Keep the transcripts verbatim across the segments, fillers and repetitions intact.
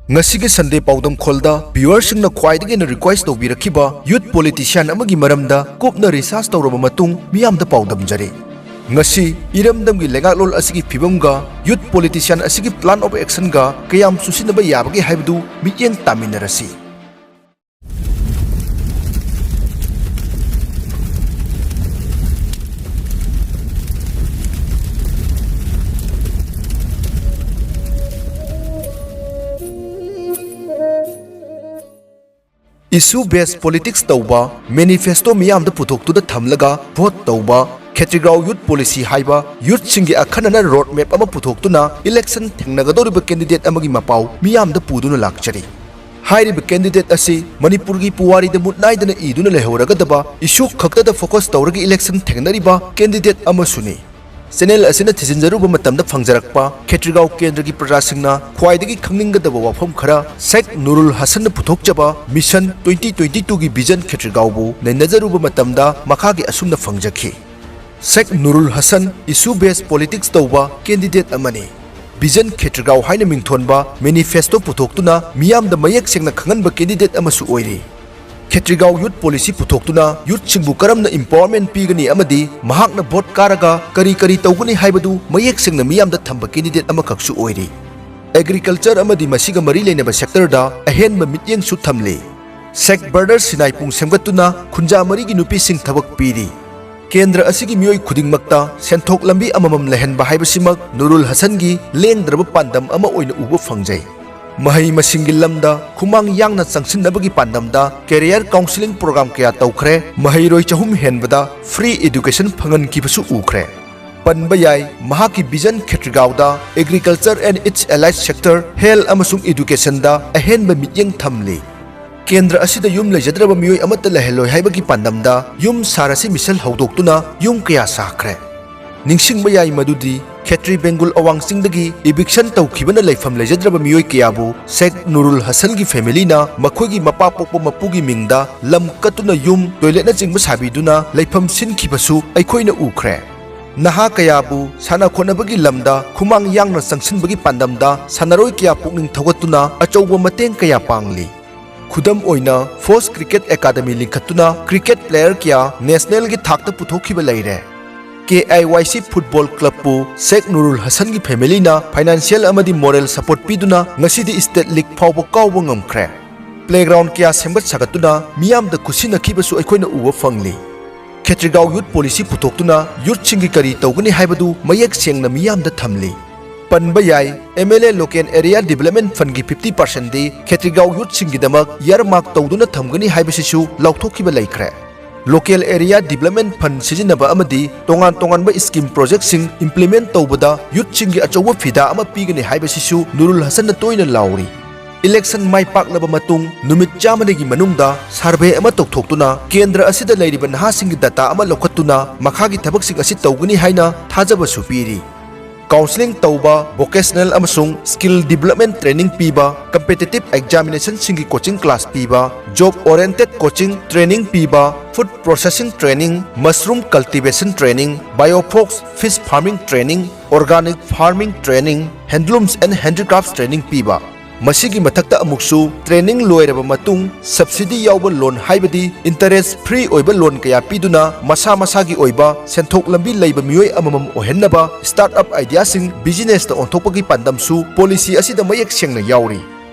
ꯉꯁꯤꯒꯤ Sunday ꯄꯥꯎꯗꯝ ꯈꯣꯜꯗ viewerꯁꯤꯡꯅ ꯈ꯭ꯋꯥꯏꯗꯒꯤ ꯍꯦꯟꯅ request ꯇꯧꯕꯤꯔꯛꯈꯤꯕ youth politician ꯑꯃꯒꯤ ꯃꯔꯝꯗ ꯀꯨꯞꯅ research ꯇꯧꯔꯕ ꯃꯇꯨꯡ ꯃꯤꯌꯥꯝꯗ ꯄꯥꯎꯗꯝꯖꯔꯤ꯫ ꯉꯁꯤ ꯏꯔꯝꯗꯝꯒꯤ ꯂꯩꯉꯥꯛꯂꯣꯟ ꯑꯁꯤꯒꯤ ꯐꯤꯕꯝꯒ youth politician ꯑꯁꯤꯒꯤ plan of actionꯒ ꯀꯌꯥꯝ ꯆꯨꯁꯤꯟꯅꯕ ꯌꯥꯕꯒꯦ ꯍꯥꯏꯕꯗꯨ ꯃꯤꯠꯌꯦꯡ ꯇꯥꯃꯤꯟꯅꯔꯁꯤ꯫ Issue based politics ꯇꯧꯕ, manifesto ꯃꯤꯌꯥꯝꯗ ꯄꯨꯊꯣꯛꯇꯨꯅ ꯊꯝꯂꯒ vote ꯇꯧꯕ, ꯈꯦꯇ꯭ꯔꯤꯒꯥꯎ youth policy ꯍꯥꯏꯕ youthꯁꯤꯡꯒꯤ ꯑꯈꯟꯅꯅ road map ꯑꯃ ꯄꯨꯊꯣꯛꯇꯨꯅ election ꯊꯦꯡꯅꯒꯗꯧꯔꯤꯕ candidate ꯑꯃꯒꯤ ꯃꯄꯥꯎ ꯃꯤꯌꯥꯝꯗ ꯄꯨꯗꯨꯅ ꯂꯥꯛꯆꯔꯤ꯫ ꯍꯥꯏꯔꯤꯕ candidate ꯑꯁꯤ ꯃꯅꯤꯄꯨꯔꯒꯤ ꯄꯨꯋꯥꯔꯤꯗ ꯃꯨꯠ ꯅꯥꯏꯗꯅ ꯏꯗꯨꯅ ꯂꯩꯍꯧꯔꯒꯗꯕ issue ꯈꯛꯇꯗ focus ꯇꯧꯔꯒ election ꯊꯦꯡꯅꯔꯤꯕ candidate ꯑꯃꯁꯨꯅꯤ꯫ Channel ꯑꯁꯤꯅ ꯊꯤꯖꯤꯟꯖꯔꯨꯕ ꯃꯇꯝꯗ ꯐꯪꯖꯔꯛꯄ ꯈꯦꯇ꯭ꯔꯤꯒꯥꯎ ꯀꯦꯟꯗ꯭ꯔꯒꯤ ꯄ꯭ꯔꯖꯥꯁꯤꯡꯅ ꯈ꯭ꯋꯥꯏꯗꯒꯤ ꯈꯪꯅꯤꯡꯒꯗꯕ ꯋꯥꯐꯝ ꯈꯔ ꯁꯦꯈ ꯅꯨꯔꯨꯜ ꯍꯁꯟꯅ ꯄꯨꯊꯣꯛꯆꯕ Mission twenty twenty twoꯒꯤ vision ꯈꯦꯇ꯭ꯔꯤꯒꯥꯎꯕꯨ ꯅꯩꯅꯖꯔꯨꯕ ꯃꯇꯝꯗ ꯃꯈꯥꯒꯤ ꯑꯁꯨꯝꯅ ꯐꯪꯖꯈꯤ꯫ ꯁꯦꯈ ꯅꯨꯔꯨꯜ ꯍꯁꯟ issue based politics ꯇꯧꯕ candidate ꯑꯃꯅꯤ꯫ Vision ꯈꯦꯇ꯭ꯔꯤꯒꯥꯎ ꯍꯥꯏꯅ ꯃꯤꯡꯊꯣꯟꯕ manifesto ꯄꯨꯊꯣꯛꯇꯨꯅ ꯃꯤꯌꯥꯝꯗ ꯃꯌꯦꯛ ꯁꯦꯡꯅ ꯈꯪꯍꯟꯕ candidate ꯑꯃꯁꯨ ꯑꯣꯏꯔꯤ꯫ ꯈꯦꯇ꯭ꯔꯤꯒꯥꯎ youth policy ꯄꯨꯊꯣꯛꯇꯨꯅ youthꯁꯤꯡꯕꯨ ꯀꯔꯝꯅ empowerment ꯄꯤꯒꯅꯤ ꯑꯃꯗꯤ ꯃꯍꯥꯛꯅ vote ꯀꯥꯔꯒ ꯀꯔꯤ ꯀꯔꯤ ꯇꯧꯒꯅꯤ ꯍꯥꯏꯕꯗꯨ ꯃꯌꯦꯛ ꯁꯦꯡꯅ ꯃꯤꯌꯥꯝꯗ ꯊꯝꯕ candidate ꯑꯃꯈꯛꯁꯨ ꯑꯣꯏꯔꯤ꯫ Agriculture ꯑꯃꯗꯤ ꯃꯁꯤꯒ ꯃꯔꯤ ꯂꯩꯅꯕ sectorꯗ ꯑꯍꯦꯟꯕ ꯃꯤꯠꯌꯦꯡꯁꯨ ꯊꯝꯂꯤ꯫ ꯁꯦꯈ Brothers ꯁꯤꯅꯥꯏꯄꯨꯡ ꯁꯦꯝꯒꯠꯇꯨꯅ ꯈꯨꯟꯖꯥ ꯃꯔꯤꯒꯤ ꯅꯨꯄꯤꯁꯤꯡ ꯊꯕꯛ ꯄꯤꯔꯤ꯫ ꯀꯦꯟꯗ꯭ꯔ ꯑꯁꯤꯒꯤ ꯃꯤꯑꯣꯏ ꯈꯨꯗꯤꯡꯃꯛꯇ ꯁꯦꯟꯊꯣꯛ ꯂꯝꯕꯤ ꯑꯃꯃꯝ ꯂꯩꯍꯟꯕ ꯍꯥꯏꯕꯁꯤꯃꯛ ꯅꯨꯔꯨꯜ ꯍꯁꯟꯒꯤ ꯂꯦꯡꯗ꯭ꯔꯕ ꯄꯥꯟꯗꯝ ꯑꯃ ꯑꯣꯏꯅ ꯎꯕ ꯐꯪꯖꯩ꯫ ꯃꯍꯩ ꯃꯁꯤꯡꯒꯤ ꯂꯝꯗ ꯈꯨꯃꯥꯡ ꯌꯥꯡꯅ ꯆꯪꯁꯤꯟꯅꯕꯒꯤ ꯄꯥꯟꯗꯝꯗ career counselling program ꯀꯌꯥ ꯇꯧꯈ꯭ꯔꯦ꯫ ꯃꯍꯩꯔꯣꯏ ꯆꯍꯨꯝ ꯍꯦꯟꯕꯗ free education ꯐꯪꯍꯟꯈꯤꯕꯁꯨ ꯎꯈ꯭ꯔꯦ꯫ ꯄꯟꯕ ꯌꯥꯏ, ꯃꯍꯥꯛꯀꯤ vision ꯈꯦꯇ꯭ꯔꯤꯒꯥꯎꯗ agriculture and its allied sector, health ꯑꯃꯁꯨꯡ educationꯗ ꯑꯍꯦꯟꯕ ꯃꯤꯠꯌꯦꯡ ꯊꯝꯂꯤ꯫ ꯀꯦꯟꯗ꯭ꯔ ꯑꯁꯤꯗ ꯌꯨꯝ ꯂꯩꯖꯗ꯭ꯔꯕ ꯃꯤꯑꯣꯏ ꯑꯃꯠꯇ ꯂꯩꯍꯜꯂꯣꯏ ꯍꯥꯏꯕꯒꯤ ꯄꯥꯟꯗꯝꯗ ꯌꯨꯝ ꯁꯥꯔꯁꯤ ꯃꯤꯁꯟ ꯍꯧꯗꯣꯛꯇꯨꯅ ꯌꯨꯝ ꯀꯌꯥ ꯁꯥꯈ꯭ꯔꯦ꯫ ꯅꯤꯡꯁꯤꯡꯕ ꯌꯥꯏ ꯃꯗꯨꯗꯤ ꯈꯦꯇ꯭ꯔꯤ ꯕꯦꯡꯒꯨꯜ ꯑꯋꯥꯡ ꯆꯤꯡꯗꯒꯤ eviction ꯇꯧꯈꯤꯕꯅ ꯂꯩꯐꯝ ꯂꯩꯖꯗ꯭ꯔꯕ ꯃꯤꯑꯣꯏ ꯀꯌꯥꯕꯨ ꯁꯦꯈ ꯅꯨꯔꯨꯜ ꯍꯁꯟꯒꯤ familyꯅ ꯃꯈꯣꯏꯒꯤ ꯃꯄꯥ ꯄꯣꯛꯄ ꯃꯄꯨꯒꯤ ꯃꯤꯡꯗ ꯂꯝ ꯀꯠꯇꯨꯅ ꯌꯨꯝ, toiletꯅꯆꯤꯡꯕ ꯁꯥꯕꯤꯗꯨꯅ ꯂꯩꯐꯝ ꯁꯤꯟꯈꯤꯕꯁꯨ ꯑꯩꯈꯣꯏꯅ ꯎꯈ꯭ꯔꯦ꯫ ꯅꯍꯥ ꯀꯌꯥꯕꯨ ꯁꯥꯟꯅ ꯈꯣꯠꯅꯕꯒꯤ ꯂꯝꯗ ꯈꯨꯃꯥꯡ ꯌꯥꯡꯅ ꯆꯪꯁꯤꯟꯕꯒꯤ ꯄꯥꯟꯗꯝꯗ ꯁꯥꯟꯅꯔꯣꯏ ꯀꯌꯥ ꯄꯨꯛꯅꯤꯡ ꯊꯧꯒꯠꯇꯨꯅ ꯑꯆꯧꯕ ꯃꯇꯦꯡ ꯀꯌꯥ ꯄꯥꯡꯂꯤ꯫ ꯈꯨꯗꯝ ꯑꯣꯏꯅ, ꯐꯣꯁ ꯀ꯭ꯔꯤꯀꯦꯠ ꯑꯦꯀꯥꯗꯃꯤ ꯂꯤꯡꯈꯠꯇꯨꯅ ꯀ꯭ꯔꯤꯀꯦꯠ ꯄ꯭ꯂꯦꯌꯔ ꯀꯌꯥ ꯅꯦꯁꯅꯦꯜꯒꯤ ꯊꯥꯛꯇ ꯄꯨꯊꯣꯛꯈꯤꯕ ꯂꯩꯔꯦ꯫ ꯀꯦ ꯑꯥꯏ ꯋꯥꯏ ꯁꯤ ꯐꯨꯠꯕꯣꯜ ꯀ꯭ꯂꯕꯄꯨ ꯁꯦꯈ ꯅꯨꯔꯨꯜ ꯍꯁꯟꯒꯤ ꯐꯦꯃꯤꯂꯤꯅ ꯐꯥꯏꯅꯥꯟꯁꯤꯌꯦꯜ ꯑꯃꯗꯤ ꯃꯣꯔꯦꯜ ꯁꯄꯣꯔꯠ ꯄꯤꯗꯨꯅ ꯉꯁꯤꯗꯤ ꯁ꯭ꯇꯦꯠ ꯂꯤꯒ ꯐꯥꯎꯕ ꯀꯥꯎꯕ ꯉꯝꯈ꯭ꯔꯦ꯫ ꯄ꯭ꯂꯦꯒ꯭ꯔꯥꯎꯟ ꯀꯌꯥ ꯁꯦꯝꯒꯠ ꯁꯥꯒꯠꯇꯨꯅ ꯃꯤꯌꯥꯝꯗ ꯈꯨꯠꯁꯤꯟꯅꯈꯤꯕꯁꯨ ꯑꯩꯈꯣꯏꯅ ꯎꯕ ꯐꯪꯂꯤ꯫ ꯈꯦꯇ꯭ꯔꯤꯒꯥꯎ ꯌꯨꯠ ꯄꯣꯂꯤꯁꯤ ꯄꯨꯊꯣꯛꯇꯨꯅ ꯌꯨꯠꯁꯤꯡꯒꯤ ꯀꯔꯤ ꯇꯧꯒꯅꯤ ꯍꯥꯏꯕꯗꯨ ꯃꯌꯦꯛ ꯁꯦꯡꯅ ꯃꯤꯌꯥꯝꯗ ꯊꯝꯂꯤ꯫ ꯄꯟꯕ ꯌꯥꯏ, M L A local area development ꯐꯟꯒꯤ ꯐꯤꯐꯇꯤ ꯄꯥꯔꯁꯦꯟꯗꯤ ꯈꯦꯇ꯭ꯔꯤꯒꯥꯎ ꯌꯨꯠꯁꯤꯡꯒꯤꯗꯃꯛ ꯏꯌꯥꯔꯃꯥꯔꯛ ꯇꯧꯗꯨꯅ ꯊꯝꯒꯅꯤ ꯍꯥꯏꯕꯁꯤꯁꯨ ꯂꯥꯎꯊꯣꯛꯈꯤꯕ ꯂꯩꯈ꯭ꯔꯦ꯫ ꯂꯣꯀꯦꯜ ꯑꯦꯔꯤꯌꯥ ꯗꯤꯕꯂꯞꯃꯦꯟ ꯐꯟ ꯁꯤꯖꯤꯟꯅꯕ ꯑꯃꯗꯤ ꯇꯣꯉꯥꯟ ꯇꯣꯉꯥꯟꯕ ꯁ꯭ꯀꯤꯝ ꯄ꯭ꯔꯣꯖꯦꯛꯁꯤꯡ ꯏꯝꯄ꯭ꯂꯤꯃꯦꯟ ꯇꯧꯕꯗ ꯌꯨꯠꯁꯤꯡꯒꯤ ꯑꯆꯧꯕ ꯐꯤꯗꯥ ꯑꯃ ꯄꯤꯒꯅꯤ ꯍꯥꯏꯕꯁꯤꯁꯨ ꯅꯨꯔꯨꯜ ꯍꯁꯟꯅ ꯇꯣꯏꯅ ꯂꯥꯎꯔꯤ꯫ ꯏꯂꯦꯛꯁꯟ ꯃꯥꯏ ꯄꯥꯛꯂꯕ ꯃꯇꯨꯡ ꯅꯨꯃꯤꯠ ꯆꯥꯝꯃꯅꯤꯒꯤ ꯃꯅꯨꯡꯗ ꯁꯔꯚꯦ ꯑꯃ ꯇꯧꯊꯣꯛꯇꯨꯅ ꯀꯦꯟꯗ꯭ꯔ ꯑꯁꯤꯗ ꯂꯩꯔꯤꯕ ꯅꯍꯥꯁꯤꯡꯒꯤ ꯗꯇꯥ ꯑꯃ ꯂꯧꯈꯠꯇꯨꯅ ꯃꯈꯥꯒꯤ ꯊꯕꯛꯁꯤꯡ ꯑꯁꯤ ꯇꯧꯒꯅꯤ ꯍꯥꯏꯅ ꯊꯥꯖꯕꯁꯨ ꯄꯤꯔꯤ꯫ ꯀꯥꯎꯟꯁꯤꯂꯤꯡ ꯇꯧꯕ, ꯚꯣꯀꯦꯁꯅꯦꯜ ꯑꯃꯁꯨꯡ ꯁ꯭ꯀꯤꯜ ꯗꯤꯕꯂꯞꯃꯦꯟ ꯇ꯭ꯔꯦꯅꯤꯡ ꯄꯤꯕ, ꯀꯝꯄꯤꯇꯤꯇꯤꯚ ꯑꯦꯛꯖꯥꯃꯤꯅꯦꯁꯟꯁꯤꯡꯒꯤ ꯀꯣꯆꯤꯡ ꯀ꯭ꯂꯥꯁ ꯄꯤꯕ, ꯖꯣꯕ ꯑꯣꯔꯤꯌꯦꯟꯇꯦꯗ ꯀꯣꯆꯤꯡ ꯇ꯭ꯔꯦꯅꯤꯡ ꯄꯤꯕ, food processing training, mushroom cultivation training, ꯕꯥꯏꯑꯣꯐꯣꯛꯁ fish farming training, organic farming training, handlooms and handicrafts training ꯄꯤꯕ꯫ ꯃꯁꯤꯒꯤ ꯃꯊꯛꯇ ꯑꯃꯨꯛꯁꯨ ꯇ꯭ꯔꯦꯅꯤꯡ ꯂꯣꯏꯔꯕ ꯃꯇꯨꯡ ꯁꯕꯁꯤꯗꯤ ꯌꯥꯎꯕ ꯂꯣꯟ, ꯍꯥꯏꯕꯗꯤ ꯏꯟꯇꯔꯦꯁ ꯐ꯭ꯔꯤ ꯑꯣꯏꯕ ꯂꯣꯟ ꯀꯌꯥ ꯄꯤꯗꯨꯅ ꯃꯁꯥ ꯃꯁꯥꯒꯤ ꯑꯣꯏꯕ ꯁꯦꯟꯊꯣꯛ ꯂꯝꯕꯤ ꯂꯩꯕ ꯃꯤꯑꯣꯏ ꯑꯃꯃꯝ ꯑꯣꯏꯍꯟꯅꯕ ꯁ꯭ꯇꯥꯔꯠ ꯑꯞ ꯑꯥꯏꯗꯤꯌꯥꯁꯤꯡ ꯕꯤꯖꯤꯅꯦꯁꯇ ꯑꯣꯟꯊꯣꯛꯄꯒꯤ ꯄꯥꯟꯗꯝꯁꯨ ꯄꯣꯂꯤꯁꯤ ꯑꯁꯤꯗ ꯃꯌꯦꯛ ꯁꯦꯡꯅ ꯌꯥꯎꯔꯤ꯫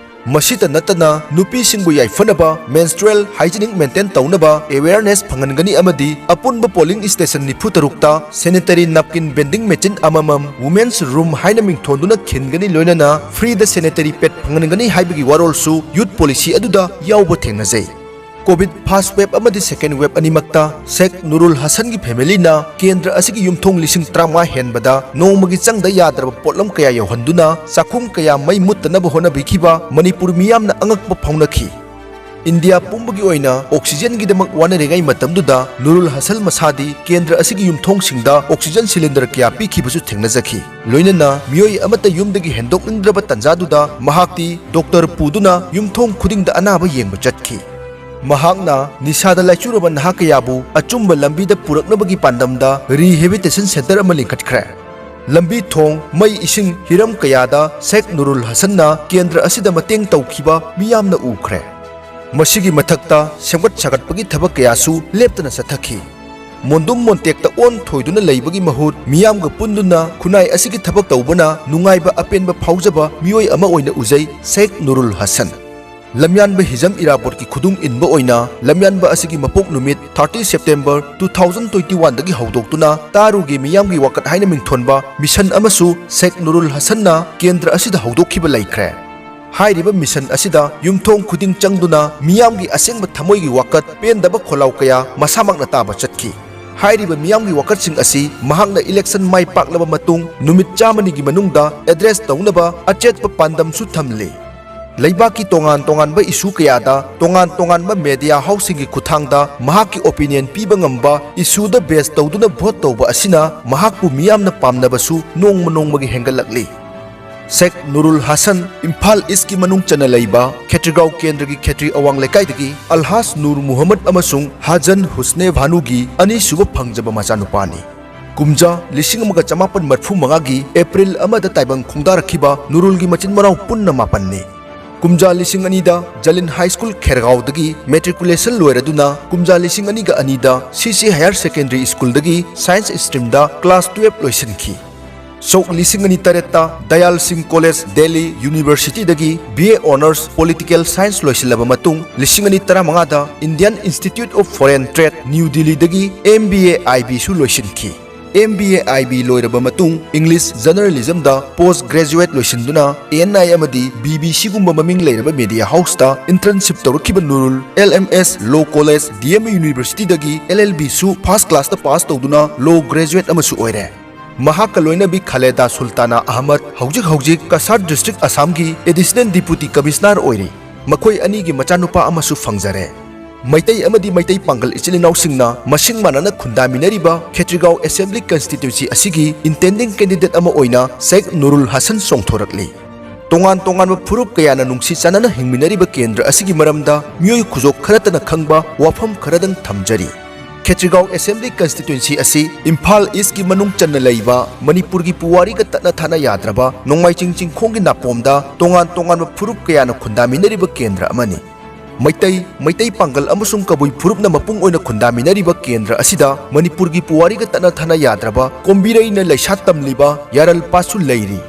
ꯃꯁꯤꯇ ꯅꯠꯇꯅ ꯅꯨꯄꯤꯁꯤꯡꯕꯨ ꯌꯥꯏꯐꯅꯕ ꯃꯦꯟꯁꯇ꯭ꯔꯨꯑꯦꯜ ꯍꯥꯏꯖꯤꯅꯤꯛ ꯃꯦꯟꯇꯦꯟ ꯇꯧꯅꯕ ꯑꯦꯋꯦꯌꯔꯅꯦꯁ ꯐꯪꯍꯟꯒꯅꯤ ꯑꯃꯗꯤ ꯑꯄꯨꯟꯕ ꯄꯣꯂꯤꯡ ꯁ꯭ꯇꯦꯁꯟ ꯅꯤꯐꯨ ꯇꯔꯨꯛꯇ ꯁꯦꯅꯤꯇꯔꯤ ꯅꯥꯞꯀꯤꯟ ꯚꯦꯟꯗꯤꯡ ꯃꯦꯆꯤꯟ ꯑꯃꯃꯝ ꯋꯨꯃꯦꯟꯁ ꯔꯨꯝ ꯍꯥꯏꯅ ꯃꯤꯡꯊꯣꯟꯗꯨꯅ ꯈꯤꯟꯒꯅꯤ, ꯂꯣꯏꯅꯅ ꯐ꯭ꯔꯤꯗ ꯁꯦꯅꯤꯇꯔꯤ ꯄꯦꯗ ꯐꯪꯍꯟꯒꯅꯤ ꯍꯥꯏꯕꯒꯤ ꯋꯥꯔꯣꯜꯁꯨ ꯌꯨꯠ ꯄꯣꯂꯤꯁꯤ ꯑꯗꯨꯗ ꯌꯥꯎꯕ ꯊꯦꯡꯅꯖꯩ꯫ ꯀꯣꯚꯤꯗ ꯐꯥꯔꯁ ꯋꯦꯕ ꯑꯃꯗꯤ ꯁꯦꯀꯦꯟꯗ ꯋꯦꯕ ꯑꯅꯤꯃꯛꯇ ꯁꯦꯈ ꯅꯨꯔꯨꯜ ꯍꯁꯟꯒꯤ ꯐꯦꯃꯤꯂꯤꯅ ꯀꯦꯟꯗ꯭ꯔ ꯑꯁꯤꯒꯤ ꯌꯨꯝꯊꯣꯡ ꯂꯤꯁꯤꯡ ꯇꯔꯥꯃꯉꯥ ꯍꯦꯟꯕꯗ ꯅꯣꯡꯃꯒꯤ ꯆꯪꯗ ꯌꯥꯗ꯭ꯔꯕ ꯄꯣꯠꯂꯝ ꯀꯌꯥ ꯌꯧꯍꯟꯗꯨꯅ ꯆꯥꯛꯈꯨꯝ ꯀꯌꯥ ꯃꯩ ꯃꯨꯠꯇꯅꯕ ꯍꯣꯠꯅꯕꯤꯈꯤꯕ ꯃꯅꯤꯄꯨꯔ ꯃꯤꯌꯥꯝꯅ ꯑꯉꯛꯄ ꯐꯥꯎꯅꯈꯤ꯫ ꯏꯟꯗꯤꯌꯥ ꯄꯨꯝꯕꯒꯤ ꯑꯣꯏꯅ ꯑꯣꯛꯁꯤꯖꯦꯟꯒꯤꯗꯃꯛ ꯋꯥꯅꯔꯤꯉꯩ ꯃꯇꯝꯗꯨꯗ ꯅꯨꯔꯨꯜ ꯍꯁꯟ ꯃꯁꯥꯗꯤ ꯀꯦꯟꯗ꯭ꯔ ꯑꯁꯤꯒꯤ ꯌꯨꯝꯊꯣꯡꯁꯤꯡꯗ ꯑꯣꯛꯁꯤꯖꯦꯟ ꯁꯤꯂꯤꯟꯗꯔ ꯀꯌꯥ ꯄꯤꯈꯤꯕꯁꯨ ꯊꯦꯡꯅꯖꯈꯤ꯫ ꯂꯣꯏꯅꯅ ꯃꯤꯑꯣꯏ ꯑꯃꯠꯇ ꯌꯨꯝꯗꯒꯤ ꯍꯦꯟꯗꯣꯛꯅꯤꯡꯗ꯭ꯔꯕ ꯇꯥꯟꯖꯥꯗꯨꯗ ꯃꯍꯥꯛꯇꯤ ꯗꯣꯛꯇꯔ ꯄꯨꯗꯨꯅ ꯌꯨꯝꯊꯣꯡ ꯈꯨꯗꯤꯡꯗ ꯑꯅꯥꯕ ꯌꯦꯡꯕ ꯆꯠꯈꯤ꯫ ꯃꯍꯥꯛꯅ ꯅꯤꯁꯥꯗ ꯂꯥꯏꯆꯨꯔꯕ ꯅꯍꯥ ꯀꯌꯥꯕꯨ ꯑꯆꯨꯝꯕ ꯂꯝꯕꯤꯗ ꯄꯨꯔꯛꯅꯕꯒꯤ ꯄꯥꯟꯗꯝꯗ rehabilitation centre ꯑꯃ ꯂꯤꯡꯈꯠꯈ꯭ꯔꯦ꯫ ꯂꯝꯕꯤ ꯊꯣꯡ, ꯃꯩ ꯏꯁꯤꯡ, ꯍꯤꯔꯝ ꯀꯌꯥꯗ ꯁꯦꯈ ꯅꯨꯔꯨꯜ ꯍꯁꯟꯅ ꯀꯦꯟꯗ꯭ꯔ ꯑꯁꯤꯗ ꯃꯇꯦꯡ ꯇꯧꯈꯤꯕ ꯃꯤꯌꯥꯝꯅ ꯎꯈ꯭ꯔꯦ꯫ ꯃꯁꯤꯒꯤ ꯃꯊꯛꯇ ꯁꯦꯝꯒꯠ ꯁꯥꯒꯠꯄꯒꯤ ꯊꯕꯛ ꯀꯌꯥꯁꯨ ꯂꯦꯞꯇꯅ ꯆꯠꯊꯈꯤ꯫ ꯃꯣꯟꯗꯨꯝ ꯃꯣꯟꯇꯦꯛꯇ ꯑꯣꯟ ꯊꯣꯏꯗꯨꯅ ꯂꯩꯕꯒꯤ ꯃꯍꯨꯠ, ꯃꯤꯌꯥꯝꯒ ꯄꯨꯟꯗꯨꯅ ꯈꯨꯟꯅꯥꯏ ꯑꯁꯤꯒꯤ ꯊꯕꯛ ꯇꯧꯕꯅ ꯅꯨꯡꯉꯥꯏꯕ ꯑꯄꯦꯟꯕ ꯐꯥꯎꯖꯕ ꯃꯤꯑꯣꯏ ꯑꯃ ꯑꯣꯏꯅ ꯎꯖꯩ ꯁꯦꯈ ꯅꯨꯔꯨꯜ ꯍꯁꯟ꯫ ꯂꯝꯌꯥꯟꯕ ꯍꯤꯖꯝ ꯏꯔꯥꯕꯣꯠꯀꯤ ꯈꯨꯗꯨꯡ ꯏꯟꯕ ꯑꯣꯏꯅ ꯂꯝꯌꯥꯟꯕ ꯑꯁꯤꯒꯤ ꯃꯄꯣꯛ ꯅꯨꯃꯤꯠ thirty September two thousand twenty one ꯗꯒꯤ ꯍꯧꯗꯣꯛꯇꯨꯅ ꯇꯥꯔꯨꯒꯤ ꯃꯤꯌꯥꯝꯒꯤ ꯋꯥꯀꯠ ꯍꯥꯏꯅ ꯃꯤꯡꯊꯣꯟꯕ ꯃꯤꯁꯟ ꯑꯃꯁꯨ ꯁꯦꯈ ꯅꯨꯔꯨꯜ ꯍꯁꯟꯅ ꯀꯦꯟꯗ꯭ꯔ ꯑꯁꯤꯗ ꯍꯧꯗꯣꯛꯈꯤꯕ ꯂꯩꯈ꯭ꯔꯦ꯫ ꯍꯥꯏꯔꯤꯕ ꯃꯤꯁꯟ ꯑꯁꯤꯗ ꯌꯨꯝꯊꯣꯡ ꯈꯨꯗꯤꯡ ꯆꯪꯗꯨꯅ ꯃꯤꯌꯥꯝꯒꯤ ꯑꯁꯦꯡꯕ ꯊꯃꯣꯏꯒꯤ ꯋꯥꯀꯠ, ꯄꯦꯟꯗꯕ ꯈꯣꯜꯂꯥꯎ ꯀꯌꯥ ꯃꯁꯥꯃꯛꯅ ꯇꯥꯕ ꯆꯠꯈꯤ꯫ ꯍꯥꯏꯔꯤꯕ ꯃꯤꯌꯥꯝꯒꯤ ꯋꯥꯀꯠꯁꯤꯡ ꯑꯁꯤ ꯃꯍꯥꯛꯅ election ꯃꯥꯏ ꯄꯥꯛꯂꯕ ꯃꯇꯨꯡ ꯅꯨꯃꯤꯠ ꯆꯥꯝꯃꯅꯤꯒꯤ ꯃꯅꯨꯡꯗ address ꯇꯧꯅꯕ ꯑꯆꯦꯠꯄ ꯄꯥꯟꯗꯝꯁꯨ ꯊꯝꯂꯤ꯫ ꯂꯩꯕꯥꯛꯀꯤ ꯇꯣꯉꯥꯟ ꯇꯣꯉꯥꯟꯕ issue ꯀꯌꯥꯗ ꯇꯣꯉꯥꯟ ꯇꯣꯉꯥꯟꯕ media houseꯁꯤꯡꯒꯤ ꯈꯨꯠꯊꯥꯡꯗ ꯃꯍꯥꯛꯀꯤ opinion ꯄꯤꯕ ꯉꯝꯕ, issueꯗ base ꯇꯧꯗꯨꯅ vote ꯇꯧꯕ ꯑꯁꯤꯅ ꯃꯍꯥꯛꯄꯨ ꯃꯤꯌꯥꯝꯅ ꯄꯥꯝꯅꯕꯁꯨ ꯅꯣꯡꯃ ꯅꯣꯡꯃꯒꯤ ꯍꯦꯟꯒꯠꯂꯛꯂꯤ꯫ ꯁꯦꯈ ꯅꯨꯔꯨꯜ ꯍꯁꯟ ꯏꯝꯐꯥꯜ ꯏꯁ꯭ꯠꯀꯤ ꯃꯅꯨꯡ ꯆꯟꯅ ꯂꯩꯕ ꯈꯦꯇ꯭ꯔꯤꯒꯥꯎ ꯀꯦꯟꯗ꯭ꯔꯒꯤ ꯈꯦꯇ꯭ꯔꯤ ꯑꯋꯥꯡ ꯂꯩꯀꯥꯏꯗꯒꯤ ꯑꯜꯍꯥꯖ ꯅꯨꯔ ꯃꯨꯍꯝꯃꯗ ꯑꯃꯁꯨꯡ ꯍꯥꯖꯟ ꯍꯨꯁꯅꯦ ꯚꯥꯅꯨꯒꯤ ꯑꯅꯤꯁꯨꯕ ꯐꯪꯖꯕ ꯃꯆꯥꯅꯨꯄꯥꯅꯤ꯫ ꯀꯨꯝꯖꯥ ꯂꯤꯁꯤꯡ ꯑꯃꯒ ꯆꯃꯥꯄꯟ ꯃꯔꯤꯐꯨ ꯃꯉꯥꯒꯤ April ꯑꯃꯗ ꯇꯥꯏꯕꯪ ꯈꯣꯡꯗꯥꯔꯛꯈꯤꯕ ꯅꯨꯔꯨꯜꯒꯤ ꯃꯆꯤꯟ ꯃꯅꯥꯎ ꯄꯨꯟꯅ ꯃꯥꯄꯟꯅꯤ꯫ ꯀꯨꯝꯖꯥ ꯂꯤꯁꯤꯡ ꯑꯅꯤꯗ ꯖꯂꯤꯟ High School ꯈꯦꯔꯒꯥꯎꯗꯒꯤ matriculation ꯂꯣꯏꯔꯗꯨꯅ ꯀꯨꯝꯖꯥ ꯂꯤꯁꯤꯡ ꯑꯅꯤꯒ ꯑꯅꯤꯗ C C Higher Secondary Schoolꯗꯒꯤ Science streamꯗ class twelve ꯂꯣꯏꯁꯤꯟꯈꯤ꯫ ꯁꯣꯛ ꯂꯤꯁꯤꯡ ꯑꯅꯤ ꯇꯔꯦꯠꯇ ꯗꯌꯥꯜ ꯁꯤꯡ College, Delhi Universityꯗꯒꯤ B A Honours Political Science ꯂꯣꯏꯁꯤꯜꯂꯕ ꯃꯇꯨꯡ, ꯂꯤꯁꯤꯡ ꯑꯅꯤ ꯇꯔꯥꯃꯉꯥꯗ Indian Institute of Foreign Trade, New Delhiꯗꯒꯤ M B A I Bꯁꯨ ꯂꯣꯏꯁꯤꯟꯈꯤ꯫ M B A I B ꯂꯣꯏꯔꯕ ꯃꯇꯨꯡ, English Journalismꯗ post graduate ꯂꯣꯏꯁꯤꯟꯗꯨꯅ A N I ꯑꯃꯗꯤ B B Cꯒꯨꯝꯕ ꯃꯃꯤꯡ ꯂꯩꯔꯕ media houseꯇ internship ꯇꯧꯔꯛꯈꯤꯕ ꯅꯨꯔꯨꯜ, L M S Law College, D M U Universityꯗꯒꯤ L L Bꯁꯨ first classꯇ pass ꯇꯧꯗꯨꯅ law graduate ꯑꯃꯁꯨ ꯑꯣꯏꯔꯦ꯫ ꯃꯍꯥꯛꯀ ꯂꯣꯏꯅꯕꯤ ꯈꯥꯂꯦꯗꯥ ꯁꯨꯜꯇꯥꯅꯥ ꯑꯍꯃꯗ ꯍꯧꯖꯤꯛ ꯍꯧꯖꯤꯛ ꯀꯁꯥꯔ district, ꯑꯁꯥꯝꯒꯤ Additional Deputy Commissioner ꯑꯣꯏꯔꯤ꯫ ꯃꯈꯣꯏ ꯑꯅꯤꯒꯤ ꯃꯆꯥꯅꯨꯄꯥ ꯑꯃꯁꯨ ꯐꯪꯖꯔꯦ꯫ ꯃꯩꯇꯩ ꯑꯃꯗꯤ ꯃꯩꯇꯩ ꯄꯥꯡꯒꯜ ꯏꯆꯤꯜ ꯏꯅꯥꯎꯁꯤꯡꯅ ꯃꯁꯤꯡ ꯃꯥꯟꯅꯅ ꯈꯨꯟꯗꯥꯃꯤꯟꯅꯔꯤꯕ ꯈꯦꯇ꯭ꯔꯤꯒꯥꯎ Assembly Constituency ꯑꯁꯤꯒꯤ intending candidate ꯑꯃ ꯑꯣꯏꯅ ꯁꯦꯈ ꯅꯨꯔꯨꯜ ꯍꯁꯟ ꯆꯣꯡꯊꯣꯔꯛꯂꯤ꯫ ꯇꯣꯉꯥꯟ ꯇꯣꯉꯥꯟꯕ ꯐꯨꯔꯨꯞ ꯀꯌꯥꯅ ꯅꯨꯡꯁꯤ ꯆꯥꯟꯅꯅ ꯍꯤꯡꯃꯤꯟꯅꯔꯤꯕ ꯀꯦꯟꯗ꯭ꯔ ꯑꯁꯤꯒꯤ ꯃꯔꯝꯗ ꯃꯤꯑꯣꯏ ꯈꯨꯖꯣꯞ ꯈꯔꯇꯅ ꯈꯪꯕ ꯋꯥꯐꯝ ꯈꯔꯗꯪ ꯊꯝꯖꯔꯤ꯫ ꯈꯦꯇ꯭ꯔꯤꯒꯥꯎ Assembly Constituency ꯑꯁꯤ ꯏꯝꯐꯥꯜ East ꯀꯤ ꯃꯅꯨꯡ ꯆꯟꯅ ꯂꯩꯕ ꯃꯅꯤꯄꯨꯔꯒꯤ ꯄꯨꯋꯥꯔꯤꯒ ꯇꯠꯅ ꯊꯥꯅ ꯌꯥꯗ꯭ꯔꯕ ꯅꯣꯡꯃꯥꯏꯆꯤꯡ ꯆꯤꯡꯈꯣꯡꯒꯤ ꯅꯥꯄꯣꯝꯗ ꯇꯣꯉꯥꯟ ꯇꯣꯉꯥꯟꯕ ꯐꯨꯔꯨꯞ ꯀꯌꯥꯅ ꯈꯨꯟꯗꯥꯃꯤꯟꯅꯔꯤꯕ ꯀꯦꯟꯗ꯭ꯔ ꯑꯃꯅꯤ꯫ ꯃꯩꯇꯩ, ꯃꯩꯇꯩ ꯄꯥꯡꯒꯜ ꯑꯃꯁꯨꯡ ꯀꯕꯨꯏ ꯐꯨꯔꯨꯞꯅ ꯃꯄꯨꯡ ꯑꯣꯏꯅ ꯈꯨꯟꯗꯥꯃꯤꯟꯅꯔꯤꯕ ꯀꯦꯟꯗ꯭ꯔ ꯑꯁꯤꯗ ꯃꯅꯤꯄꯨꯔꯒꯤ ꯄꯨꯋꯥꯔꯤꯒ ꯇꯠꯅ ꯊꯥꯅ ꯌꯥꯗ꯭ꯔꯕ ꯀꯣꯝꯕꯤꯔꯩꯅ ꯂꯩꯁꯥ ꯇꯝꯂꯤꯕ ꯌꯥꯔꯜꯄꯥꯠꯁꯨ ꯂꯩꯔꯤ꯫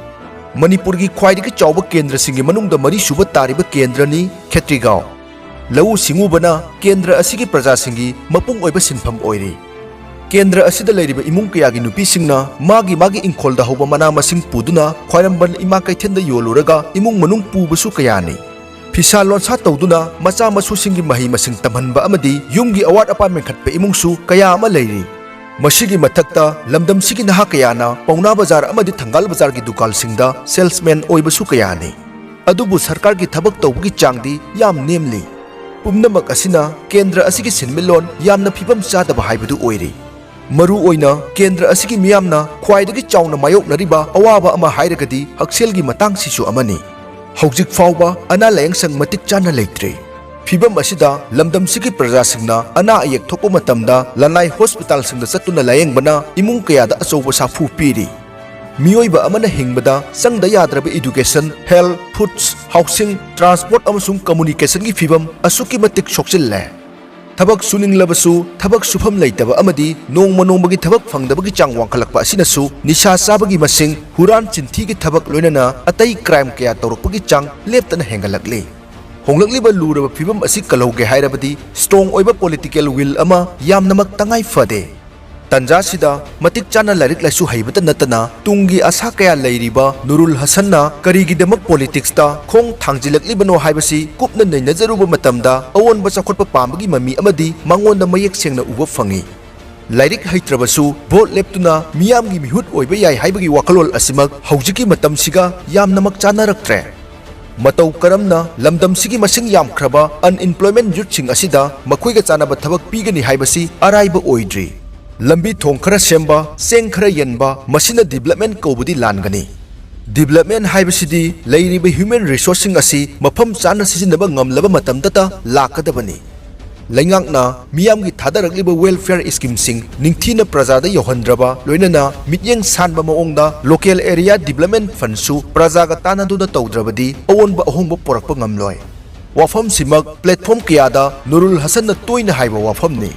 ꯃꯅꯤꯄꯨꯔꯒꯤ ꯈ꯭ꯋꯥꯏꯗꯒꯤ ꯆꯥꯎꯕ ꯀꯦꯟꯗ꯭ꯔꯁꯤꯡꯒꯤ ꯃꯅꯨꯡꯗ ꯃꯔꯤꯁꯨꯕ ꯇꯥꯔꯤꯕ ꯀꯦꯟꯗ꯭ꯔꯅꯤ ꯈꯦꯇ꯭ꯔꯤꯒꯥꯎ꯫ ꯂꯧꯎ ꯁꯤꯡꯎꯕꯅ ꯀꯦꯟꯗ꯭ꯔ ꯑꯁꯤꯒꯤ ꯄ꯭ꯔꯖꯥꯁꯤꯡꯒꯤ ꯃꯄꯨꯡ ꯑꯣꯏꯕ ꯁꯤꯟꯐꯝ ꯑꯣꯏꯔꯤ꯫ ꯀꯦꯟꯗ꯭ꯔ ꯑꯁꯤꯗ ꯂꯩꯔꯤꯕ ꯏꯃꯨꯡ ꯀꯌꯥꯒꯤ ꯅꯨꯄꯤꯁꯤꯡꯅ ꯃꯥꯒꯤ ꯃꯥꯒꯤ ꯏꯪꯈꯣꯜꯗ ꯍꯧꯕ ꯃꯅꯥ ꯃꯁꯤꯡ ꯄꯨꯗꯨꯅ ꯈ꯭ꯋꯥꯏꯔꯝꯕꯟ ꯏꯃꯥ ꯀꯩꯊꯦꯜꯗ ꯌꯣꯜꯂꯨꯔꯒ ꯏꯃꯨꯡ ꯃꯅꯨꯡ ꯄꯨꯕꯁꯨ ꯀꯌꯥꯅꯤ꯫ ꯐꯤꯁꯥ ꯂꯣꯟꯁꯥ ꯇꯧꯗꯨꯅ ꯃꯆꯥ ꯃꯁꯨꯁꯤꯡꯒꯤ ꯃꯍꯩ ꯃꯁꯤꯡ ꯇꯝꯍꯟꯕ ꯑꯃꯗꯤ ꯌꯨꯝꯒꯤ ꯑꯋꯥꯠ ꯑꯄꯥ ꯃꯦꯟꯈꯠꯄ ꯏꯃꯨꯡꯁꯨ ꯀꯌꯥ ꯑꯃ ꯂꯩꯔꯤ꯫ ꯃꯁꯤꯒꯤ ꯃꯊꯛꯇ ꯂꯝꯗꯝꯁꯤꯒꯤ ꯅꯍꯥ ꯀꯌꯥꯅ ꯄꯥꯎꯅꯥ ꯕꯖꯥꯔ ꯑꯃꯗꯤ ꯊꯪꯒꯥꯜ ꯕꯖꯥꯔꯒꯤ ꯗꯨꯀꯥꯟꯁꯤꯡꯗ salesman ꯑꯣꯏꯕꯁꯨ ꯀꯌꯥꯅꯤ꯫ ꯑꯗꯨꯕꯨ ꯁꯔꯀꯥꯔꯒꯤ ꯊꯕꯛ ꯇꯧꯕꯒꯤ ꯆꯥꯡꯗꯤ ꯌꯥꯝ ꯅꯦꯝꯂꯤ꯫ ꯄꯨꯝꯅꯃꯛ ꯑꯁꯤꯅ ꯀꯦꯟꯗ꯭ꯔ ꯑꯁꯤꯒꯤ ꯁꯤꯟꯃꯤꯠꯂꯣꯟ ꯌꯥꯝꯅ ꯐꯤꯕꯝ ꯆꯥꯗꯕ ꯍꯥꯏꯕꯗꯨ ꯑꯣꯏꯔꯤ꯫ ꯃꯔꯨꯑꯣꯏꯅ ꯀꯦꯟꯗ꯭ꯔ ꯑꯁꯤꯒꯤ ꯃꯤꯌꯥꯝꯅ ꯈ꯭ꯋꯥꯏꯗꯒꯤ ꯆꯥꯎꯅ ꯃꯥꯌꯣꯛꯅꯔꯤꯕ ꯑꯋꯥꯕ ꯑꯃ ꯍꯥꯏꯔꯒꯗꯤ ꯍꯛꯁꯦꯜꯒꯤ ꯃꯇꯥꯡꯁꯤꯁꯨ ꯑꯃꯅꯤ꯫ ꯍꯧꯖꯤꯛ ꯐꯥꯎꯕ ꯑꯅꯥ ꯂꯥꯌꯦꯡꯁꯪ ꯃꯇꯤꯛ ꯆꯥꯅ ꯂꯩꯇ꯭ꯔꯤ꯫ ꯐꯤꯕꯝ ꯑꯁꯤꯗ ꯂꯝꯗꯝꯁꯤꯒꯤ ꯄ꯭ꯔꯖꯥꯁꯤꯡꯅ ꯑꯅꯥ ꯑꯌꯦꯛ ꯊꯣꯛꯄ ꯃꯇꯝꯗ ꯂꯅꯥꯏ ꯍꯣꯁꯄꯤꯇꯥꯜꯁꯤꯡꯗ ꯆꯠꯇꯨꯅ ꯂꯥꯌꯦꯡꯕꯅ ꯏꯃꯨꯡ ꯀꯌꯥꯗ ꯑꯆꯧꯕ ꯁꯥꯐꯨ ꯄꯤꯔꯤ꯫ ꯃꯤꯑꯣꯏꯕ ꯑꯃꯅ ꯍꯤꯡꯕꯗ ꯆꯪꯗ ꯌꯥꯗ꯭ꯔꯕ education, health, foods, housing, transport ꯑꯃꯁꯨꯡ communicationꯒꯤ ꯐꯤꯕꯝ ꯑꯁꯨꯛꯀꯤ ꯃꯇꯤꯛ ꯁꯣꯛꯆꯤꯜꯂꯦ꯫ ꯊꯕꯛ ꯁꯨꯅꯤꯡꯂꯕꯁꯨ ꯊꯕꯛ ꯁꯨꯐꯝ ꯂꯩꯇꯕ ꯑꯃꯗꯤ ꯅꯣꯡꯃ ꯅꯣꯡꯃꯒꯤ ꯊꯕꯛ ꯐꯪꯗꯕꯒꯤ ꯆꯥꯡ ꯋꯥꯡꯈꯠꯂꯛꯄ ꯑꯁꯤꯅꯁꯨ ꯅꯤꯁꯥ ꯆꯥꯕꯒꯤ ꯃꯁꯤꯡ, ꯍꯨꯔꯥꯟ ꯆꯤꯟꯊꯤꯒꯤ ꯊꯕꯛ ꯂꯣꯏꯅꯅ ꯑꯇꯩ crime ꯀꯌꯥ ꯇꯧꯔꯛꯄꯒꯤ ꯆꯥꯡ ꯂꯦꯞꯇꯅ ꯍꯦꯟꯒꯠꯂꯛꯂꯤ꯫ ꯍꯣꯡꯂꯛꯂꯤꯕ ꯂꯨꯔꯕ ꯐꯤꯕꯝ ꯑꯁꯤ ꯀꯜꯍꯧꯒꯦ ꯍꯥꯏꯔꯕꯗꯤ strong ꯑꯣꯏꯕ political will ꯑꯃ ꯌꯥꯝꯅꯃꯛ ꯇꯉꯥꯏ ꯐꯗꯦ꯫ ꯇꯟꯖꯥꯁꯤꯗ ꯃꯇꯤꯛ ꯆꯥꯅ ꯂꯥꯏꯔꯤꯛ ꯂꯥꯏꯁꯨ ꯍꯩꯕꯇ ꯅꯠꯇꯅ ꯇꯨꯡꯒꯤ ꯑꯁꯥ ꯀꯌꯥ ꯂꯩꯔꯤꯕ ꯅꯨꯔꯨꯜ ꯍꯁꯟꯅ ꯀꯔꯤꯒꯤꯗꯃꯛ politicsꯇ ꯈꯣꯡ ꯊꯥꯡꯖꯤꯜꯂꯛꯂꯤꯕꯅꯣ ꯍꯥꯏꯕꯁꯤ ꯀꯨꯞꯅ ꯅꯩꯅꯖꯔꯨꯕ ꯃꯇꯝꯗ ꯑꯑꯣꯟꯕ ꯆꯥꯎꯈꯠꯄ ꯄꯥꯝꯕꯒꯤ ꯃꯃꯤ ꯑꯃꯗꯤ ꯃꯉꯣꯟꯗ ꯃꯌꯦꯛ ꯁꯦꯡꯅ ꯎꯕ ꯐꯪꯏ꯫ ꯂꯥꯏꯔꯤꯛ ꯍꯩꯇ꯭ꯔꯕꯁꯨ vote ꯂꯦꯞꯇꯨꯅ ꯃꯤꯌꯥꯝꯒꯤ ꯃꯤꯍꯨꯠ ꯑꯣꯏꯕ ꯌꯥꯏ ꯍꯥꯏꯕꯒꯤ ꯋꯥꯈꯜꯂꯣꯟ ꯑꯁꯤꯃꯛ ꯍꯧꯖꯤꯛꯀꯤ ꯃꯇꯝꯁꯤꯒ ꯌꯥꯝꯅꯃꯛ ꯆꯥꯅꯔꯛꯇ꯭ꯔꯦ꯫ ꯃꯇꯧ ꯀꯔꯝꯅ ꯂꯝꯗꯝꯁꯤꯒꯤ ꯃꯁꯤꯡ ꯌꯥꯝꯈ꯭ꯔꯕ unemployment youthꯁꯤꯡ ꯑꯁꯤꯗ ꯃꯈꯣꯏꯒ ꯆꯥꯟꯅꯕ ꯊꯕꯛ ꯄꯤꯒꯅꯤ ꯍꯥꯏꯕꯁꯤ ꯑꯔꯥꯏꯕ ꯑꯣꯏꯗ꯭ꯔꯤ꯫ ꯂꯝꯕꯤ ꯊꯣꯡ ꯈꯔ ꯁꯦꯝꯕ, ꯆꯦꯡ ꯈꯔ ꯌꯦꯟꯕ, ꯃꯁꯤꯅ development ꯀꯧꯕꯗꯤ ꯂꯥꯟꯒꯅꯤ꯫ Development ꯍꯥꯏꯕꯁꯤꯗꯤ ꯂꯩꯔꯤꯕ human resourceꯁꯤꯡ ꯑꯁꯤ ꯃꯐꯝ ꯆꯥꯅ ꯁꯤꯖꯤꯟꯅꯕ ꯉꯝꯂꯕ ꯃꯇꯝꯗꯇ ꯂꯥꯛꯀꯗꯕꯅꯤ꯫ ꯂꯩꯉꯥꯛꯅ ꯃꯤꯌꯥꯝꯒꯤ ꯊꯥꯗꯔꯛꯂꯤꯕ welfare schemeꯁꯤꯡ ꯅꯤꯡꯊꯤꯅ ꯄ꯭ꯔꯖꯥꯗ ꯌꯧꯍꯟꯗ꯭ꯔꯕ, ꯂꯣꯏꯅꯅ ꯃꯤꯠꯌꯦꯡ ꯁꯥꯟꯕ ꯃꯑꯣꯡꯗ local area development fundꯁꯨ ꯄ꯭ꯔꯖꯥꯒ ꯇꯥꯟꯅꯗꯨꯅ ꯇꯧꯗ꯭ꯔꯕꯗꯤ ꯑꯑꯣꯟꯕ ꯑꯍꯣꯡꯕ ꯄꯨꯔꯛꯄ ꯉꯝꯂꯣꯏ꯫ ꯋꯥꯐꯝꯁꯤꯃꯛ platform ꯀꯌꯥꯗ ꯅꯨꯔꯨꯜ ꯍꯁꯟꯅ ꯇꯣꯏꯅ ꯍꯥꯏꯕ ꯋꯥꯐꯝꯅꯤ꯫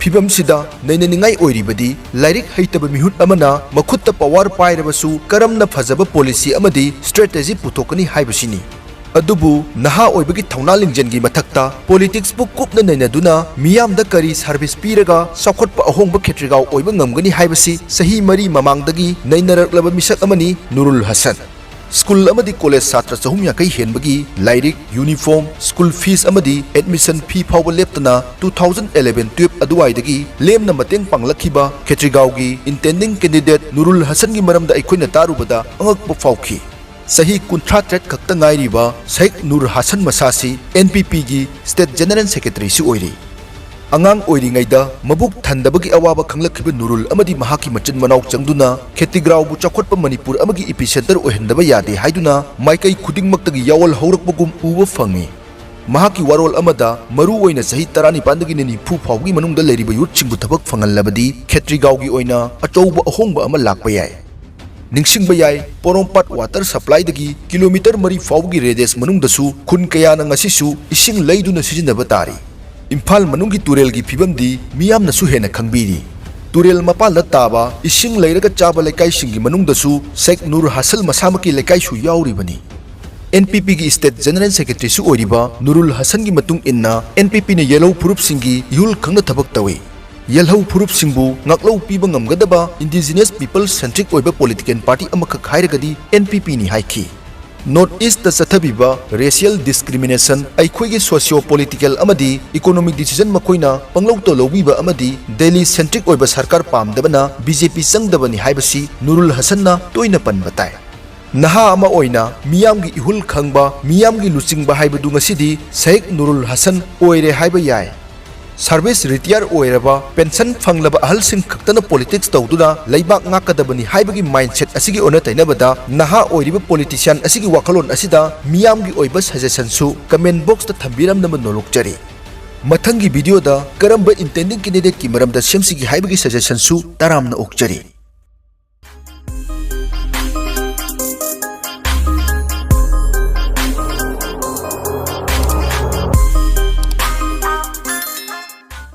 ꯐꯤꯚꯝꯁꯤꯗ ꯅꯩꯅꯅꯤꯡꯉꯥꯏ ꯑꯣꯏꯔꯤꯕꯗꯤ ꯂꯥꯏꯔꯤꯛ ꯍꯩꯇꯕ ꯃꯤꯍꯨꯠ ꯑꯃꯅ ꯃꯈꯨꯠꯇ power ꯄꯥꯏꯔꯕꯁꯨ ꯀꯔꯝꯅ ꯐꯖꯕ policy ꯑꯃꯗꯤ strategy ꯄꯨꯊꯣꯛꯀꯅꯤ ꯍꯥꯏꯕꯁꯤꯅꯤ꯫ ꯑꯗꯨꯕꯨ ꯅꯍꯥ ꯑꯣꯏꯕꯒꯤ ꯊꯧꯅꯥ ꯂꯤꯡꯖꯦꯜꯒꯤ ꯃꯊꯛꯇ politicsꯄꯨ ꯀꯨꯞꯅ ꯅꯩꯅꯗꯨꯅ ꯃꯤꯌꯥꯝꯗ ꯀꯔꯤ service ꯄꯤꯔꯒ ꯆꯥꯎꯈꯠꯄ ꯑꯍꯣꯡꯕ ꯈꯦꯇ꯭ꯔꯤꯒꯥꯎ ꯑꯣꯏꯕ ꯉꯝꯒꯅꯤ ꯍꯥꯏꯕꯁꯤ ꯆꯍꯤ ꯃꯔꯤ ꯃꯃꯥꯡꯗꯒꯤ ꯅꯩꯅꯔꯛꯂꯕ ꯃꯤꯁꯛ ꯑꯃꯅꯤ ꯅꯨꯔꯨꯜ ꯍꯁꯟ꯫ School ꯑꯃꯗꯤ college ꯁꯥꯇ꯭ꯔ ꯆꯍꯨꯝ ꯌꯥꯡꯈꯩ ꯍꯦꯟꯕꯒꯤ ꯂꯥꯏꯔꯤꯛ, uniform, school fees ꯑꯃꯗꯤ admission fee ꯐꯥꯎꯕ ꯂꯦꯞꯇꯅ two thousand eleven twelve ꯑꯗꯨꯋꯥꯏꯗꯒꯤ ꯂꯦꯝꯅ ꯃꯇꯦꯡ ꯄꯥꯡꯂꯛꯈꯤꯕ ꯈꯦꯇ꯭ꯔꯤꯒꯥꯎꯒꯤ intending candidate ꯅꯨꯔꯨꯜ ꯍꯁꯟꯒꯤ ꯃꯔꯝꯗ ꯑꯩꯈꯣꯏꯅ ꯇꯥꯔꯨꯕꯗ ꯑꯉꯛꯄ ꯐꯥꯎꯈꯤ꯫ ꯆꯍꯤ ꯀꯨꯟꯊ꯭ꯔꯥ ꯇꯔꯦꯠ ꯈꯛꯇ ꯉꯥꯏꯔꯤꯕ ꯁꯩꯈ ꯅꯨꯔ ꯍꯁꯟ ꯃꯁꯥꯁꯤ NPPꯒꯤ State General Secretaryꯁꯨ ꯑꯣꯏꯔꯤ꯫ ꯑꯉꯥꯡ ꯑꯣꯏꯔꯤꯉꯩꯗ ꯃꯕꯨꯛ ꯊꯟꯗꯕꯒꯤ ꯑꯋꯥꯕ ꯈꯪꯂꯛꯈꯤꯕ ꯅꯨꯔꯨꯜ ꯑꯃꯗꯤ ꯃꯍꯥꯛꯀꯤ ꯃꯆꯤꯟ ꯃꯅꯥꯎ ꯆꯪꯗꯨꯅ ꯈꯦꯇ꯭ꯔꯤꯒꯥꯎꯕꯨ ꯆꯥꯎꯈꯠꯄ ꯃꯅꯤꯄꯨꯔ ꯑꯃꯒꯤ epicentre ꯑꯣꯏꯍꯟꯗꯕ ꯌꯥꯗꯦ ꯍꯥꯏꯗꯨꯅ ꯃꯥꯏꯀꯩ ꯈꯨꯗꯤꯡꯃꯛꯇꯒꯤ ꯌꯥꯑꯣꯜ ꯍꯧꯔꯛꯄꯒꯨꯝ ꯎꯕ ꯐꯪꯉꯤ꯫ ꯃꯍꯥꯛꯀꯤ ꯋꯥꯔꯣꯜ ꯑꯃꯗ ꯃꯔꯨ ꯑꯣꯏꯅ ꯆꯍꯤ ꯇꯔꯥꯅꯤꯄꯥꯟꯗꯒꯤꯅ ꯅꯤꯐꯨ ꯐꯥꯎꯕꯒꯤ ꯃꯅꯨꯡꯗ ꯂꯩꯔꯤꯕ youthꯁꯤꯡꯕꯨ ꯊꯕꯛ ꯐꯪꯍꯜꯂꯕꯗꯤ ꯈꯦꯇ꯭ꯔꯤꯒꯥꯎꯒꯤ ꯑꯣꯏꯅ ꯑꯆꯧꯕ ꯑꯍꯣꯡꯕ ꯑꯃ ꯂꯥꯛꯄ ꯌꯥꯏ꯫ ꯅꯤꯡꯁꯤꯡꯕ ꯌꯥꯏ, ꯄꯣꯔꯣꯝꯄꯥꯠ water supplyꯗꯒꯤ kilometre ꯃꯔꯤ ꯐꯥꯎꯕꯒꯤ radius ꯃꯅꯨꯡꯗꯁꯨ ꯈꯨꯟ ꯀꯌꯥꯅ ꯉꯁꯤꯁꯨ ꯏꯁꯤꯡ ꯂꯩꯗꯨꯅ ꯁꯤꯖꯤꯟꯅꯕ ꯇꯥꯔꯤ꯫ ꯏꯝꯐꯥꯜ ꯃꯅꯨꯡꯒꯤ ꯇꯨꯔꯦꯜꯒꯤ ꯐꯤꯕꯝꯗꯤ ꯃꯤꯌꯥꯝꯅꯁꯨ ꯍꯦꯟꯅ ꯈꯪꯕꯤꯔꯤ꯫ ꯇꯨꯔꯦꯜ ꯃꯄꯥꯜꯗ ꯇꯥꯕ ꯏꯁꯤꯡ ꯂꯩꯔꯒ ꯆꯥꯕ ꯂꯩꯀꯥꯏꯁꯤꯡꯒꯤ ꯃꯅꯨꯡꯗꯁꯨ ꯁꯩꯈ ꯅꯨꯔ ꯍꯁꯟ ꯃꯁꯥꯃꯛꯀꯤ ꯂꯩꯀꯥꯏꯁꯨ ꯌꯥꯎꯔꯤꯕꯅꯤ꯫ NPPꯒꯤ State General Secretaryꯁꯨ ꯑꯣꯏꯔꯤꯕ ꯅꯨꯔꯨꯜ ꯍꯁꯟꯒꯤ ꯃꯇꯨꯡ ꯏꯟꯅ NPPꯅ ꯌꯦꯜꯍꯧ ꯐꯨꯔꯨꯞꯁꯤꯡꯒꯤ ꯏꯍꯨꯜ ꯈꯪꯅ ꯊꯕꯛ ꯇꯧꯏ꯫ ꯌꯦꯜꯍꯧ ꯐꯨꯔꯨꯞꯁꯤꯡꯕꯨ ꯉꯥꯛꯂꯧ ꯄꯤꯕ ꯉꯝꯒꯗꯕ indigenous people centric ꯑꯣꯏꯕ political party ꯑꯃꯈꯛ ꯍꯥꯏꯔꯒꯗꯤ NPPꯅꯤ ꯍꯥꯏꯈꯤ꯫ North Eastꯇ ꯆꯠꯊꯕꯤꯕ racial discrimination, ꯑꯩꯈꯣꯏꯒꯤ socio political ꯑꯃꯗꯤ economic decision ꯃꯈꯣꯏꯅ ꯄꯪꯂꯧꯇ ꯂꯧꯕꯤꯕ ꯑꯃꯗꯤ Delhi centric ꯑꯣꯏꯕ ꯁꯔꯀꯥꯔ ꯄꯥꯝꯗꯕꯅ BJP ꯆꯪꯗꯕꯅꯤ ꯍꯥꯏꯕꯁꯤ ꯅꯨꯔꯨꯜ ꯍꯁꯟꯅ ꯇꯣꯏꯅ ꯄꯟꯕ ꯇꯥꯏ꯫ ꯅꯍꯥ ꯑꯃ ꯑꯣꯏꯅ ꯃꯤꯌꯥꯝꯒꯤ ꯏꯍꯨꯜ ꯈꯪꯕ, ꯃꯤꯌꯥꯝꯒꯤ ꯂꯨꯆꯤꯡꯕ ꯍꯥꯏꯕꯗꯨ ꯉꯁꯤꯗꯤ ꯁꯩꯈ ꯅꯨꯔꯨꯜ ꯍꯁꯟ ꯑꯣꯏꯔꯦ ꯍꯥꯏꯕ ꯌꯥꯏ꯫ Service retire ꯑꯣꯏꯔꯕ, pension ꯐꯪꯂꯕ ꯑꯍꯜꯁꯤꯡ ꯈꯛꯇꯅ politics ꯇꯧꯗꯨꯅ ꯂꯩꯕꯥꯛ ꯉꯥꯛꯀꯗꯕꯅꯤ ꯍꯥꯏꯕꯒꯤ mindset ꯑꯁꯤꯒꯤ ꯑꯣꯟꯅ ꯇꯩꯅꯕꯗ, ꯅꯍꯥ ꯑꯣꯏꯔꯤꯕ politician ꯑꯁꯤꯒꯤ ꯋꯥꯈꯜꯂꯣꯟ ꯑꯁꯤꯗ ꯃꯤꯌꯥꯝꯒꯤ ꯑꯣꯏꯕ suggestionꯁꯨ comment boxꯇ ꯊꯝꯕꯤꯔꯝꯅꯕ ꯅꯣꯂꯣꯛꯆꯔꯤ꯫ ꯃꯊꯪꯒꯤ videoꯗ ꯀꯔꯝꯕ intending candidateꯀꯤ ꯃꯔꯝꯗ ꯁꯦꯝꯁꯤꯒꯦ ꯍꯥꯏꯕꯒꯤ suggestionꯁꯨ ꯇꯔꯥꯝꯅ ꯑꯣꯛꯆꯔꯤ꯫